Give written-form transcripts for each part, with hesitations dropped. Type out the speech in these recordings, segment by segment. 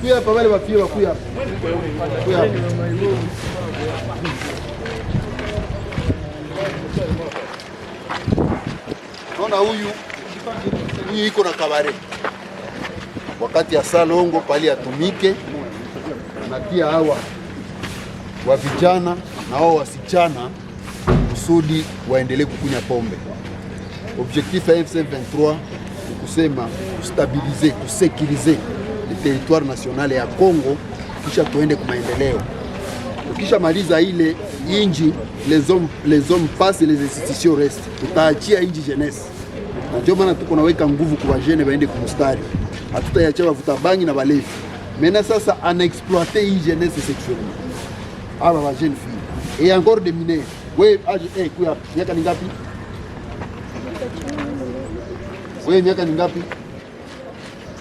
Kuya hapa, wale wafie wakuya hapa. Kuya hapa. Naona huyu iko na cabaret. Wakati ya salongo pali atumike, anatia hawa wa vijana na wao wasichana kusudi waendelee kukunya pombe. Objectif ya AFC M23 ni kusema kustabiliser, kusécuriser le territoire national ya Congo, kisha tuende kwa maendeleo. Ukisha maliza ile inji, les hommes passent, les institutions restent. Tutaachia inji jeunesse. Na ndio maana tuko naweka nguvu kwa jeunes waende kumustari. Hatutaiachia wavuta bangi na balevi. Maintenant sasa ana exploiter hii jeunesse sexuellement. Aba ba jeune fille. Et encore des mineurs. Wewe âge, kuya miaka ni ngapi? Wewe miaka ni ngapi?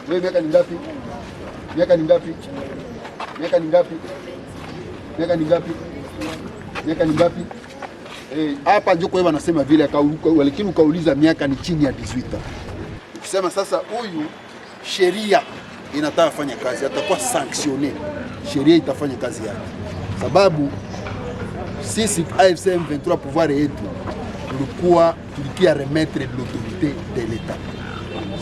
Wewe miaka ni ngapi? Miaka ni ngapi? Miaka ni ngapi? Miaka ni ngapi? Miaka ni ngapi? Hapa ndio kwa wanasema vile, lakini ukauliza miaka ni chini ya 18 ans. Ukisema sasa huyu sheria inataka fanya kazi, atakuwa sanctionné. Sheria itafanya kazi yake. Sababu sisi AFC M23, pouvoir yetu tulikuwa tulikia remettre l'autorité de l'État.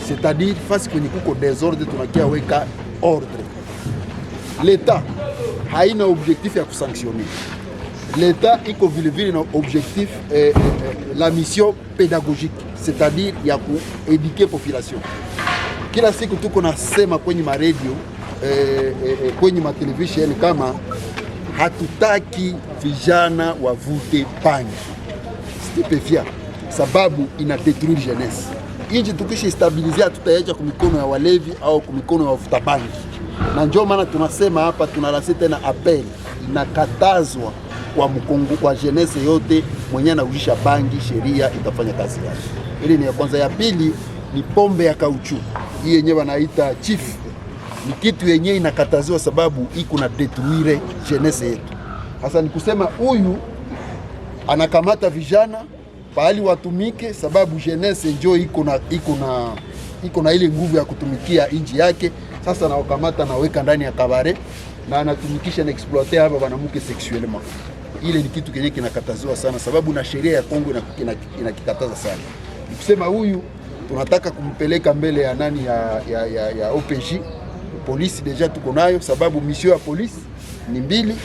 C'est-à-dire fasi kwenye kuko désordre tunakia weka ordre. L'État haina objectif ya kusanctionner. L'État iko vile vile na objectif, la mission pédagogique, c'est-à-dire ya kuéduquer population. Kila siku tuko nasema kwenye maredio, kwenye matelevision kama hatutaki vijana wavute bangi, stupéfiant, sababu ina détruire jeunesse. Inchi tukisha stabiliser, hatutaiacha kwa mikono ya walevi au kwa mikono ya wavuta bangi, na ndio maana tunasema hapa, tunalancer tena appel, inakatazwa kwa mkongo, kwa jeunesse yote mwenye anaujisha bangi, sheria itafanya kazi yake. Ili ni ya kwanza. Ya pili ni pombe ya kauchu, hii yenyewe wanaita Chief, ni kitu yenyewe inakataziwa sababu iko na détruire jeunesse yetu. Sasa ni kusema huyu anakamata vijana pahali watumike, sababu jeunesse njo iko na ile nguvu ya kutumikia inji yake. Sasa nawakamata naweka ndani ya cabaret na anatumikisha na exploiter hapa banamuke sexuellement. Ile ni kitu kenye kinakataziwa sana, sababu na sheria ya Kongo inakikataza sana. Ni kusema huyu tunataka kumpeleka mbele ya nani, ya OPJ. Polisi déjà tuko nayo, sababu mission ya polisi ni mbili: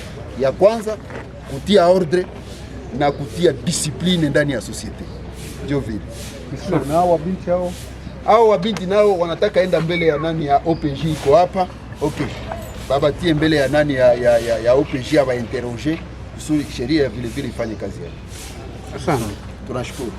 ya kwanza kutia ordre na kutia discipline ndani ya société. Ndio vile. Na hao wabinti hao? Hao wabinti nao wanataka enda mbele ya nani, ya OPJ iko hapa. Okay, babatie mbele ya nani, ya OPJ, aba interroger kusudi sheria vile vile ifanye kazi yake. Asante. Tunashukuru.